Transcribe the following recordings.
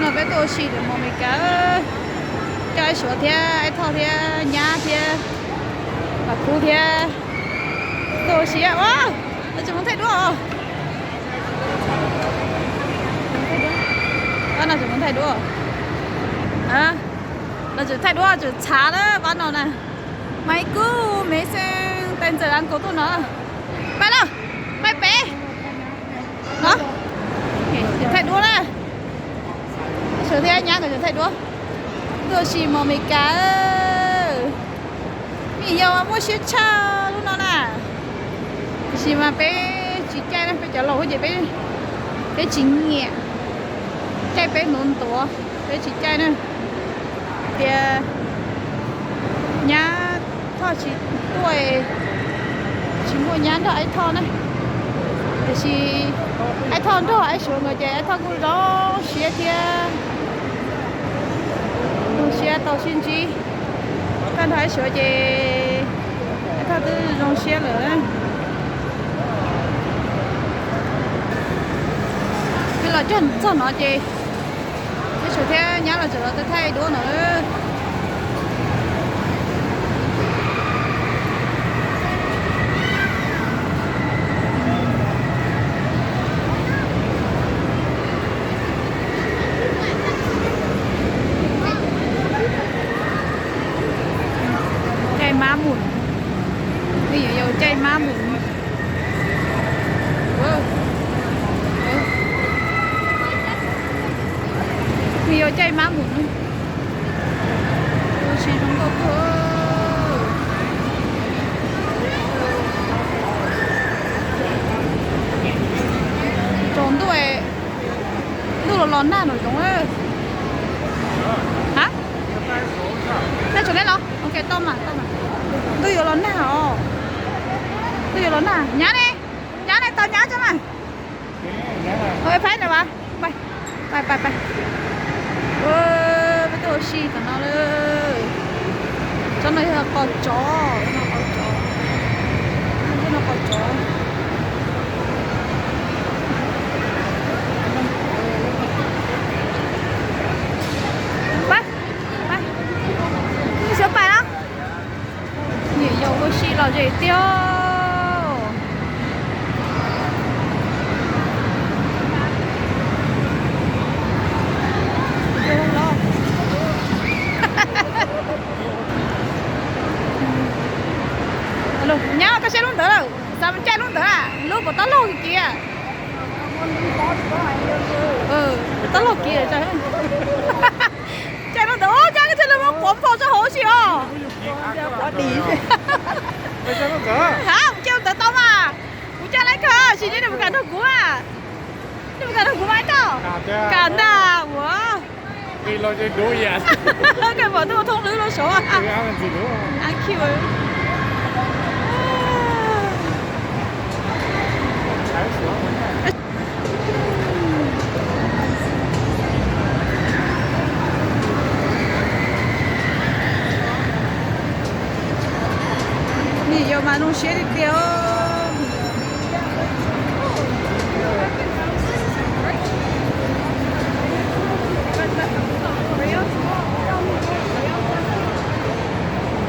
No peb tuaj ua si lawm mos Meskas, coj Aib Suav thiab Aib Thoj thiab nyab thiab Vam Khub thiab tuaj ua si. Ua, los tseem mus thaij duab. Ua, los tseem mus thaij duab. Los tseem thaij duab tseem txhav na pab no na. Maiv Kub, Maiv Xeeb, Tais Ntxawm, As Kaus tuaj no. Pab lawm, pab pem no. Tseem thaij duab na. Aib Suav thiab nyab nkawd tseem thaij duab. Tuaj ua si mos Meskas. Me nyuam yaus mas muaj siab tshaj lub no na. Tiam sis mas peb tsis caij na, peb cov laus ces peb, peb tsis nyiam, caij peb ntuav ntuav, peb tsis caij na. Tias nyab Thoj tsis tuaj, tsis muaj nyab nrog Aib Thoj na. Tiam sis Aib Thoj nrog Aib Suav nkawd ces Aib Thoj kuj zoo siab thiab, zoo siab tau sib ntsib. Thoj nrog Aib Suav ces Aib Thoj twb zoo siab lawm. Peb los txog no ces Aib Suav thiab nyab los tseem los thaij duab no. Caij mab mus, me nyuam yaus caij mab mus. Me nyuam yaus caij mab mus. Ua si zoo nkauj kawg. Tsaus ntuj, ntuj los los nag nram zoov. Ha, tau tsaus ntuj los, ok, tau mas, tau mas. Ntuj yuav los nag os. Ntuj yuav los nag, nyab ne, nyab ne, tau nyab tso mas. Pab na, pab, pab, pab. Peb tuaj ua si tom no lawm. Tsob no yog qos tsov, qos tsov, qos tsov. Pab, pab, xyov pais na. Niam yau ua si los ze tiag. Nyab, koj saib lub ntawd lawm, xav mus caij lub ntawd, lub puas tab log kiag. Tab log kiag. Caij lub ntawd, nyab, koj saib lub quav npog tso hauv si os. Ha, mus caij lub ntawd tau mas. Kuv caij lawv kawg, sim nej mus kam nrog kuv mas. Nej mus kam nrog kuv mas tau. Kam ntag ua. Kawg pom tuaj thoob lwb lub saud. Niam yau mas zoo siab tiag tiag.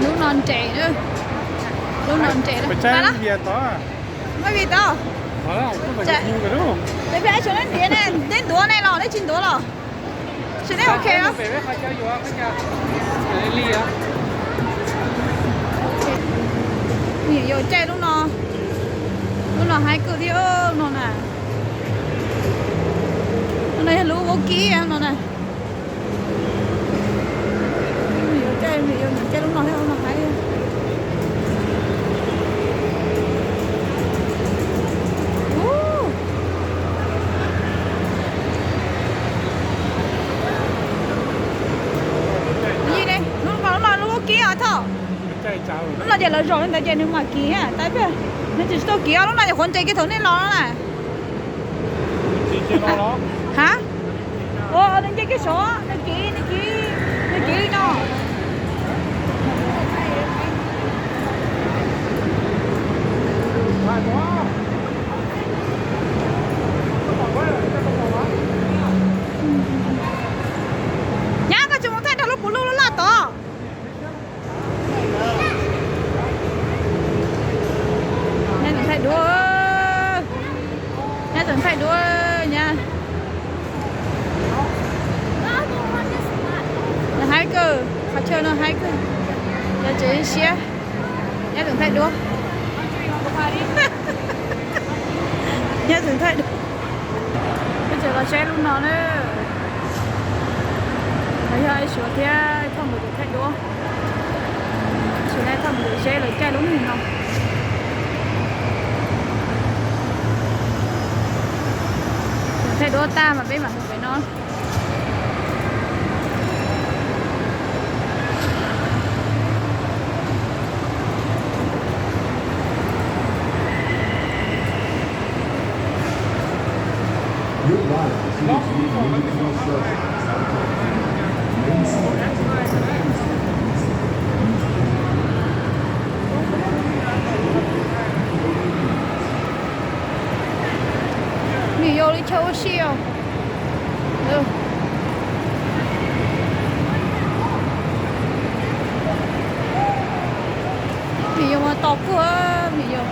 Lub no nres, lub no nres. Peb tsis ntiav ne, neb ntuav ne los neb tsis ntuav los? Sim nej ok. Niam yau caij lub no, lub no haib kawg thiab no na. Lub no yog lub vaub kib no na. Niam yau caij, niam yau caij lub no thiab lub no haib. Lub no lub vaub kib os Thoj. Lub no ces lawv zom li ntawd ces nws mam kiv, tab sis nws tsis tau kiv os, lub no ces qhuav nres kiag thaum nej los no na. Ha, nws nce kiag saud, nws kiv, nws kiv, nws kiv li no. Qhov chaw no haib kawg, yog tsev siab, nyob tseem thaij duab, nyob tseem thaij duab. Peb tseem los saib lub no na, los yog Suav thiab Thoj nkawd tseem thaij duab. Tam sim no Thoj nkawd tseem saib lawv caij lub neeg no. Thaij duab tag mas peb mam mus pem no. Nws yog li chaw ua si os. Nws yog mas tos puag, nws yog.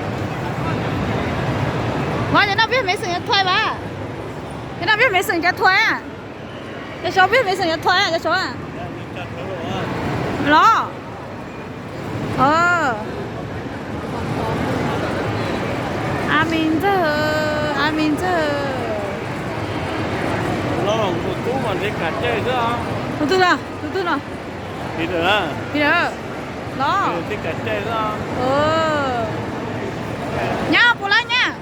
Mas cov no peb Hmoob xeem cov Thuaib mas. Cov no peb Hmoob xeem cov Thuaib. Cov saud peb Hmoob xeem cov Thuaib, cov saud los. A mi ntxawg, a mi ntxawg. Tus twg no, tus twg no? Peter los. Nyab puas lab nyab?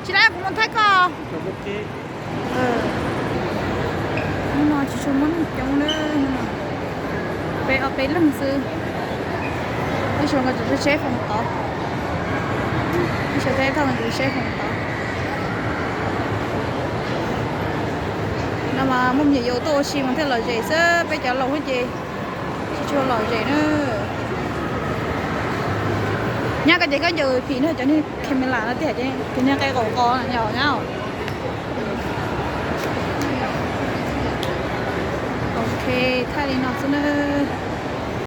Tsis lab kuv mus thaij koj. Hnub no tsis tshua muaj neeg coob na, peb ob peb leeg xwb. Ib tsoom nkawd tseem seb foom tod, ib tsoom thiab Thoj nkawd tseem seb foom tod. No mas muaj me nyuam yaus tuaj ua si mas thiaj lom zem xwb, peb cov laus ces tsis tshua lom zem na. Nyab koj ces koj ncaws phim no cov niag camera no tiag ces tus niag qe qaum qos nyab. Ok, thaij li no xwb na.